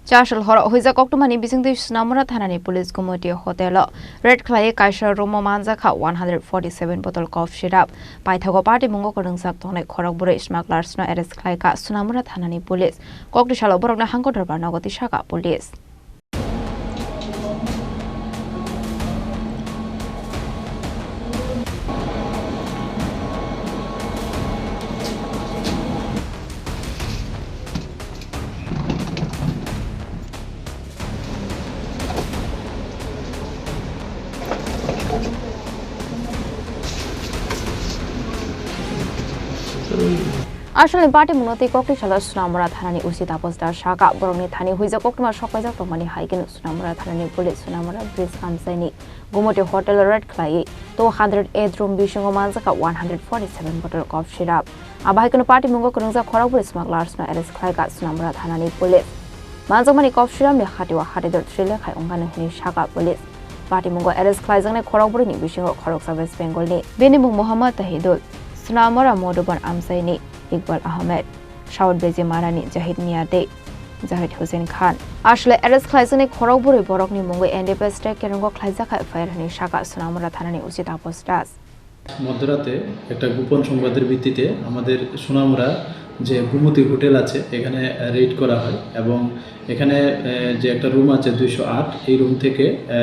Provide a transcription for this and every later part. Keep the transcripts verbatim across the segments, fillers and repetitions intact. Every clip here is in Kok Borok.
Chasal horo huijak koktwmani bisingtwi Sonamura thanani police Gumoti hotel o raid khlaiwi kaisa room o manjakha one hundred forty seven bottle cough syrup. Paithago party mungo kwrwngjak tongnai khorok bwrwi smugglers no arrest khlaikha Sonamura thanani police. Kokti salo borokno hangko dorbar nogo tisakha police. Asalni party mungno tei kokti salo Sonamura thanani O C Taposh Das sakha, borokni thani huijak koktwma sokpaijak tongmani hai kheno Sonamura thanani police Sonamura bridge amchaini Gumoti hotel raid khlaiwi two hundred eight room bisingo manjakha one hundred forty seven bottle cough syrup. Abo hai kheno party mungo kwrwngjak khorok bwrwi smugglers no arrest khlaikha Sonamura thanani police. Manjakmani cough syrup ni hatio hatidor three lekha wngkha hwnwi sakha police. Party mungo arrest khlaijaknai khorok bwrwini bisingo khoroksa West Bengal ni. Bini mung Muhammad Tahidul, Sonamura Madhuban amchaini Iqbal Ahmed, South Bejimarani Jahid Mia tei Jahid Hussein Khan. Asle arrest khlaijaknai khorok bwrwi borokni mungwi N D P S tei kerongo khlaijak F I R hwnwi sakha Sonamura thanani O C Taposh Das. মধ্যরাতে একটা গোপন সংবাদের ভিত্তিতে আমাদের সোনামুড়া যে গুমতি হোটেল আছে, এখানে রেইড করা হয় এবং এখানে, এ, যে একটা রুম আছে দুইশো আট, এই রুম থেকে, এ,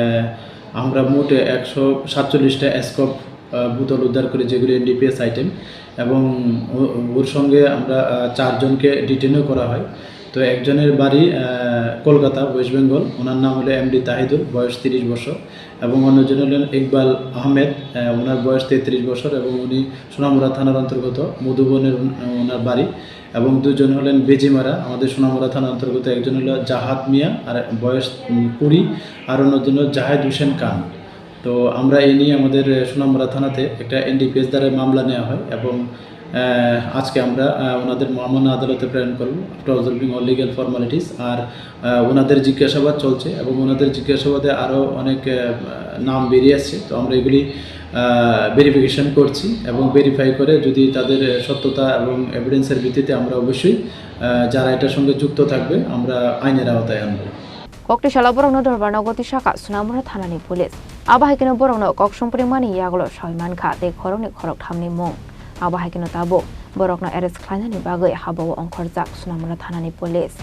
আমরা মোট একশো সাতচল্লিশটা স্কোপ, এ, বোতল উদ্ধার করি, যেগুলি N D P S item, এবং ও-, ওর সঙ্গে আমরা, এ, চারজনকে ডিটেনও করা হয়। তো একজনের বাড়ি, এ, কলকাতা, ওয়েস্ট বেঙ্গল, ওনার নাম হলো এম ডি তাহিদুল, বয়স তিরিশ বছর। এবং অন্যজন হলেন ইকবাল আহমেদ, আহ, ওনার বয়স তেত্রিশ বছর এবং উনি সোনামুড়া থানার অন্তর্গত মধুবনের উন-, ওনার বাড়ি। এবং দুজন হলেন বেজিমারা, আমাদের সোনামুড়া থানার অন্তর্গত, একজন হলো জাহাদ মিয়া, আর বয়স, উম, কুড়ি, আর অন্যজন হলো জাহেদ হোসেন খান। তো আমরা এই নিয়ে আমাদের, আহ, সোনামুড়া থানাতে একটা এন ডি পি এস ধারায় মামলা নেওয়া হয় এবং আহ, আজকে আমরা, আহ, ওনাদের মহামান্য আদালতে প্রেরণ করব, after observing all legal formalities। আর, আহ, ওনাদের জিজ্ঞাসাবাদ চলছে এবং ওনাদের জিজ্ঞাসাবাদে আরও অনেক, আহ, নাম বেরিয়ে আসছে। তো আমরা এগুলি, আহ, ভেরিফিকেশন করছি এবং ভেরিফাই করে যদি তাদের সত্যতা এবং এভিডেন্সের ভিত্তিতে আমরা অবশ্যই, আহ, যারা এটার সঙ্গে যুক্ত থাকবে, আমরা আইনের আওতায় আনবো। Kokti salo borokno dorbar nogo tisakha Sonamura thanani police. Abo hai kheno borokno kok songprimani yagulo soi mankha tei khoroknwi khorokthamni mung. Abo hai kheno tabuk borokno arrest khlainani bagwi habao ongkhorjak Sonamura thanani police.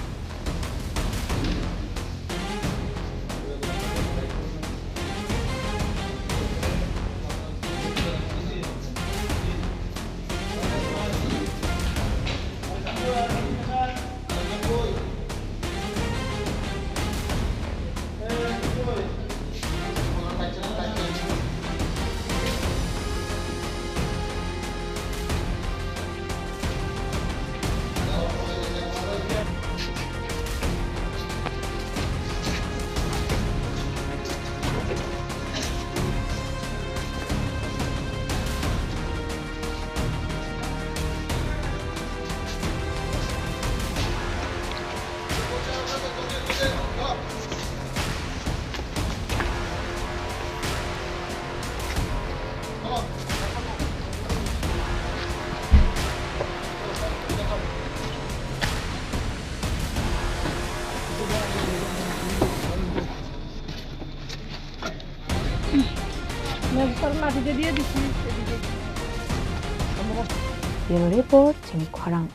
Bureau Report, Chini Khorang.